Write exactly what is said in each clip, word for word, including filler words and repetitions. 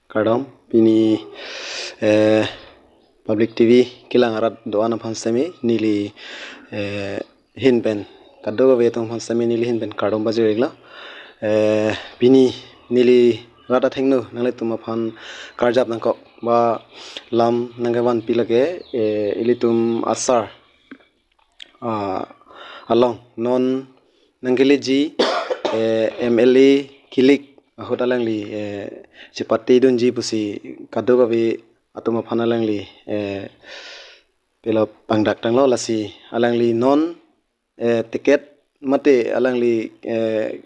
Kardom, pini eh, Public T V kelang arat do-an aphan sitame neli eh, ahin pen, kadokave atum aphan sitame neli ahin pen kardom pajir-iklo. Eh, pini neli rat athengno nanglitum aphan karjap nangkok ba lam nangkevanpi lake, eh, ilitum asar ah, along non nangkeleji eh, M L A kilik ahut alangli eh, chepatedunji pusi kadokave atum aphan alangli eh, pilo pangdak tanglo, lasi alangli non eh, ticket mate alangli eh,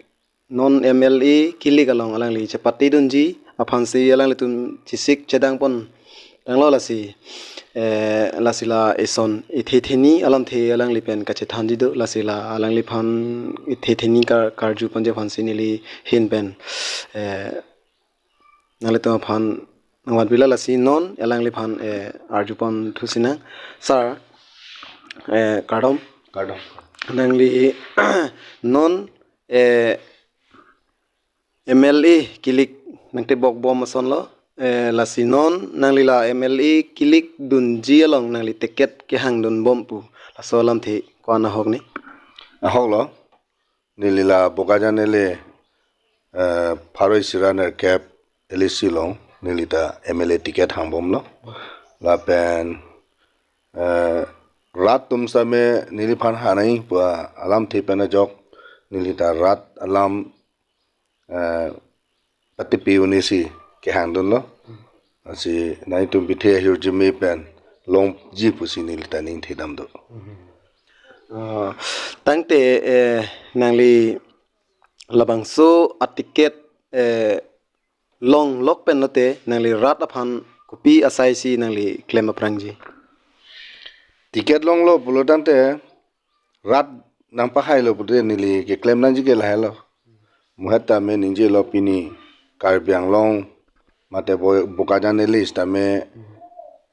non M L A kilik along alangli chepatedunji aphansi alanglitum chesik chedang pon tanglo, lasi eh, lasi la eson ethe theni alamthe alangli pen kachethanji do, lasi la alangliphan ethe theni kar karju ponji aphansi neli ahin pen eh, nanglitum aphan nangvanpilo, lasi non alangliphan eh, arju pon thusi nang. Sir, eh, kardom. Kardom. Nangli non eh, M L A kilik nangtebok bom asonlo, eh, lasi non nangli la M L A kilik dunji along nangli ticket kehangdun bom pu, laso alamthe ko-an ahok ni? Ahoklo, neli la Bokajan L A eh, pharo isi ra nerkep L A C along neli ta M L A ticket hangbomlo. Lapen eh, rat atum sitame neliphan hanai pu alamthe pen ajok neli ta rat alam eh, patepi un'e si kehangdunlo. Lasi nangtum pithe ahirjume pen longji pusi neli ta ningthedam do. Ah, tangte eh, nangli labangso aticket eh, longlok pen lote nangli rat aphan kopi asaisi nangli klem aphrangji? Ticket longlo pulo tangte rat nangpahailo pute neli keklem nangji ke lahelo. Muhet tame ningjelo, pini Karbi Anglong mate Bo- Bokajan L A sitame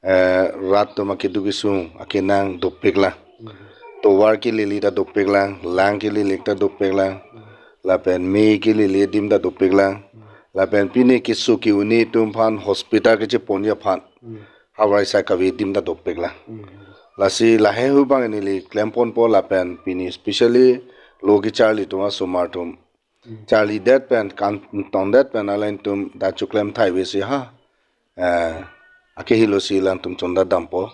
eh, rat atum akeduk kesung akenang dopiklang. Tovar kelele ta dopiklang, lang kelele ta dopiklang. Lapen me kelele adim ta dopiklang. Lapen pini keso ke-un-e atum aphan hospital kecheponji aphan havar asai kave adim ta dopiklang. Lasi lahai hu abang neli klem ponpo, lapen pini specially lo kecharli atum asomar atum charlidet pen, kam tongdet pen alangtum ta choklem thai ave si ha. Eh, akehelo si alangtum chonda dampo.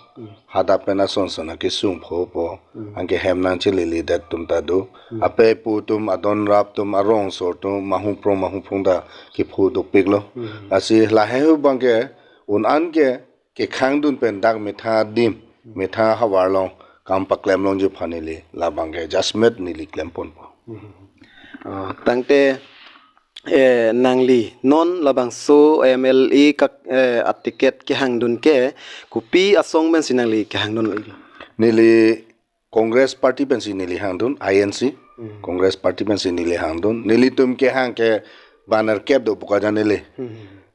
Hadak pen ason son akesung phopo. Anke hem nangcheleledet atum ta do. Ape pu atum, adon rap atum, arong asor atum, mahung prong mahung prong ta kepho dopiklo. Lasi lahai hu abang ke un-an ke kekhangdun pen dak methang adim, methang ahavar along kam paklem longji aphan neli labang ke jasemet neli klem ponpo. Oh, tangte eh, nangli non labangso M L A kak eh, aticket kehangdun ke kopi asong pensi nangli kehangdun lagi? Neli Congress Party pensi neli hangdun, I N C. Congress Party pensi neli hangdun. Nelitum kehang ke bang nerkep do Bokajan L A.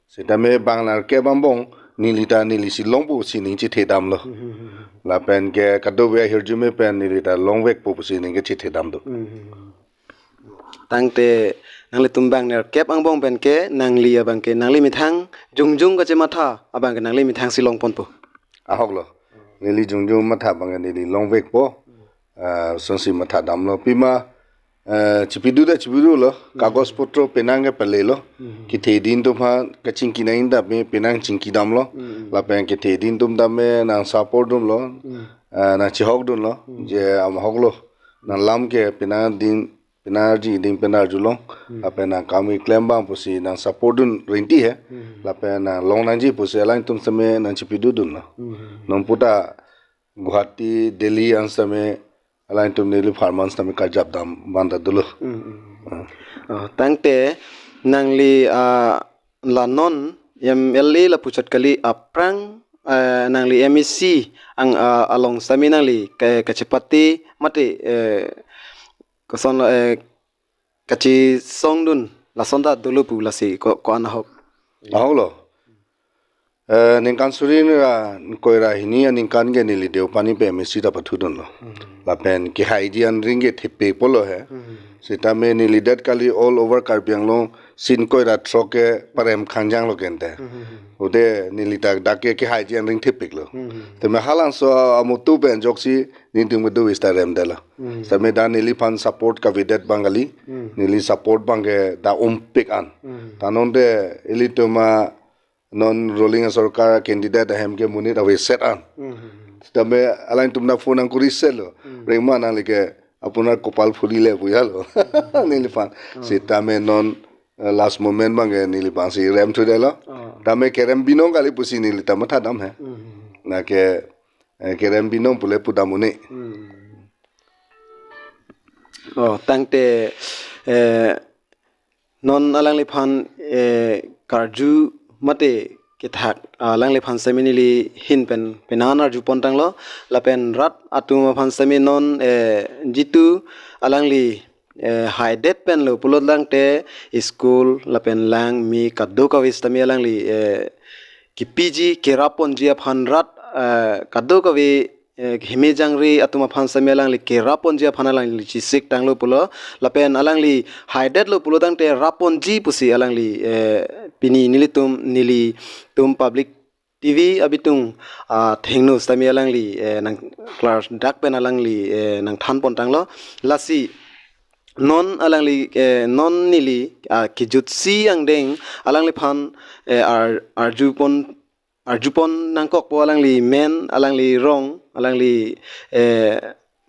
Sitame bang nerkep angbong neli ta neli si longpo pusi ning chethedamlo. Lapen ke kadokave ahirjume pen neli ta longvekpo pusi ning kechethedam do. Tangte nanglitum bang nerkep angbong pen ke nangli abang ke nangli methang jongjong kachematha abang ke nangli methang si long ponpo. Ahoklo. Neli jongjong matha abang ke neli longvekpo. Ah, sonsi mathadamlo. Pima eh, chipidu ta chipidulo. Kagos potro penang ke palelo. Kethe din atum aphan kachingki nang-ingdam me penang chingkidamlo. Lapen kethe din atum tame nang support dunlo. Eh, nang chihok dunlo. Je am ahoklo. Nang lam ke penang din, penang arji din pen arjulong. Lapen nang kam keklem abang pusi nang support dun rinti he. Lapen nang long nangji pusi alangtum sitame nang chipidu dunlo. Non puta Guwahati, Delhi an sitame alangtum neli pharman sitame karjap dam bang ta dolo. Ah. Oh, tangte nangli ah, la non M L A lapuchot kali aphrang eh, nangli M A C ang ah, along sitame nangli ke kachepate mate eh, koson eh, kachesongdun lason ta dolo pu, lasi ko ko-an ahok? Ahoklo. Eh, ningkan suri ra ingkoi ra hini aningkan ke neli Deopani pen M A C ta pathudunlo. Lapen kehaiji anring ke thepi polo he. Sitame neli det kali all over Karbi Anglong sin koi ra throk ke parem khangjang lo kente. Hmm, hmm, hmm. Ode neli ta dak ke kehaiji an ring thepik lo. Hmm, hmm. Tame halabangso amutu pen ajoksi nelitum kedo vis ta remdetlo. Hmm. Tame dak neliphan support kavedet abang kali. Hmm. Neli support abang ke dak umpik an. Hmm. Ta non te ilitum a non ruling asorkar candidate ahem ke monit aveset an. Hmm, hmm, hmm. Tame alangtum ta phone nangkuri selo. Hmm. Rengma nangli ke apunar kopal phulile pu ya lo. Hmm. Neliphan. Hmm. Sitame non, eh, last moment abang ke neliphan si rem thudetlo. Hmm. Tame kerem binong kali pusi neli ta mathadam he. Hmm. Lake, eh, kerem binong pule pudam un-e. Hmm. Oh, tangte, eh, non alangliphan, eh, karju mate kethak, ah, alangliphan semi neli ahin pen penan arju pon tanglo, lapen rat atum aphan semi non, eh, jitu alangli, eh, haidet pen lo pulo tangte school lapen lang me kadokave sitame alangli, eh, kepiji kerap ponji aphan rat, eh, kadokave eh, heme jangre atum aphan semi alangli kerap ponji aphan alangli chesik tanglo pulo. Lapen alangli haidet lo pulo tangte rap ponji pusi alangli, eh, pini nelitum, nelitum public T V abitung, ah, thengno sitame alangli, eh, nang klardak pen alangli, eh, nangthan pon tanglo. Lasi non alangli, eh, non neli, ah, kejutsi angdeng alangliphan, eh, ar-, arju pon arju pon nangkokpo alangli men, alangli rong, alangli, eh,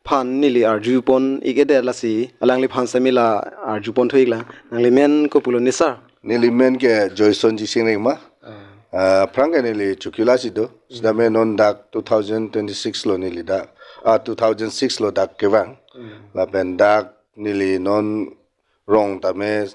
phan neli arju pon ik-edet lasi, alangliphan semi la arju pon thu iklang. Nangli men kopulo ne sir? Neli men ke Joyson Jising Rengma. Ah. Ah, aphrang ke neli Chukila si do. Hmm. Sitame non dak two thousand twenty-six lo neli dak, ah, two thousand six lo dak kevang. Hmm. Lapen dak neli non rong tame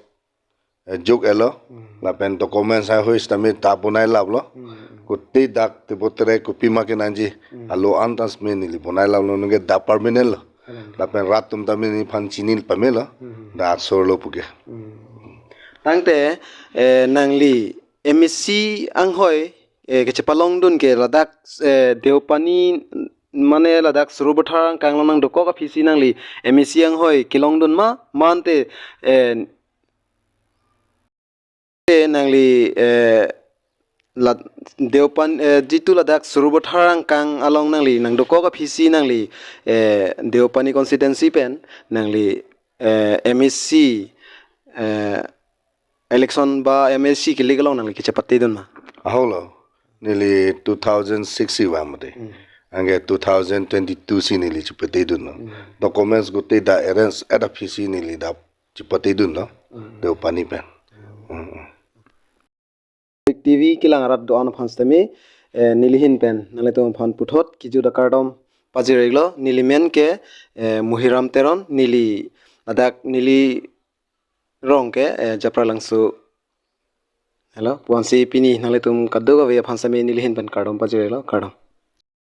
eh, juk-etlo. Hmm. Lapen documents hai hui sitame ta bonai laplo. Hmm. Kuti dak tebot tere kopima kenangji. Hmm. Alo antas me neli bonai laplo nungke dak permanent lo. Hmm. Lapen rat atum tame neliphan chini pamelo. Hmm. Dak sorlo puke. Hmm. Tangte, eh, nangli M A C anghoi, eh, kechepalongdun ke ladak, eh, Deopani mane ladak Sarupathar angkang along nangdokok aphisi nangli M A C anghoi kelongdun ma, mante, eh, nangli, eh, la Deopan, eh, jitu ladak Sarupathar angkang along nangli nangdokok aphisi nangli, eh, Deopani constituency pen nangli, eh, M A C, eh, election ba M A C kelik along nangli kechepatedun ma? Ahoklo, neli two thousand six si vang mate. Hmm. Anke two thousand twenty-two si neli chepatedunlo. Hmm. Documents kuti dak arrange-et aphisi neli dak chepatedunlo. Hmm. Deopani pen. Hmm. Hmm. T V kelang arat do-an aphan sitame, eh, neli ahin pen nanglitum aphan puthot kejut akardom pajir-iklo. Neli men ke, eh, Muhiram Teron, neli ladak neli rong ke, eh, Japralangso. Hello, puansi pini nanglitum kadokave aphan sitame neli ahin pen kardom pajir-iklo, kardom.